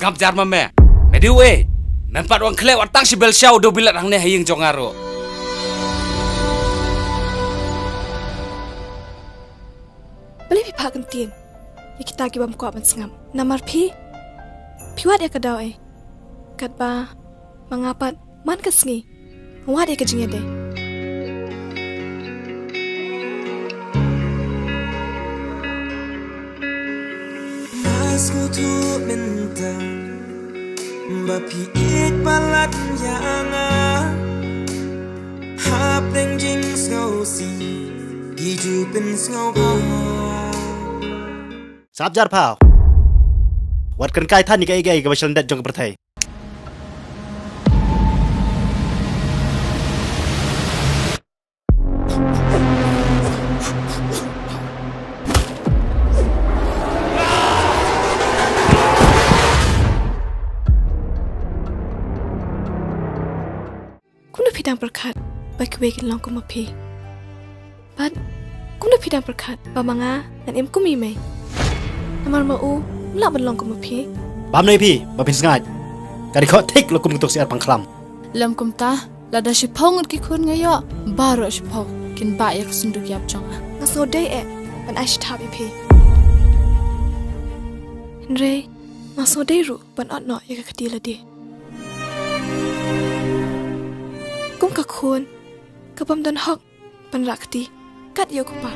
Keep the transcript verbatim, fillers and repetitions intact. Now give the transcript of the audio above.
Ngam jar ma me. Me dei uei? Mem pat wan khleh wat tang shi bel sha u dewbilat hangne ha ïing jong nga ruh. Balei phi phah kyntien ïa kita ki bym kwah ban sngap? Namar phi, phi wad ïa ka daw ei. Katba ma nga pat man ka sngi nga wad ïa ka jingïadei. Nga sngewthuh mynta ba phi ïeit palat ïa nga. Hapdeng jingsngewsih ki ju pynsngewbha. Sap jar pha. Wat kren kai than ïa kaei kaei kaba shlyndet jong ka pyrthei. Kumno phi dang pyrkhat ba kiwei kin long kum ma phi? Bad kumno phi dang pyrkhat ba ma nga ngan im kum i mei? Namar ma u ym lah ban long kum ma phi. Bam nei phi ba phin sngaid. Ka dei khoh thik la kum kyntok siar pang khlam. Lem kumta, lada shiphew ngut ki khun nga ïoh, baroh shiphew kin bah ïa ka synduk ïap jong nga. Nga sngewdei eh ban ai shithap ïa phi. Hynrei nga sngewdei ruh ban ot noh ïa ka kti lade. Kum ka khun ka bym don hok ban rah kti kat ïa u kpa.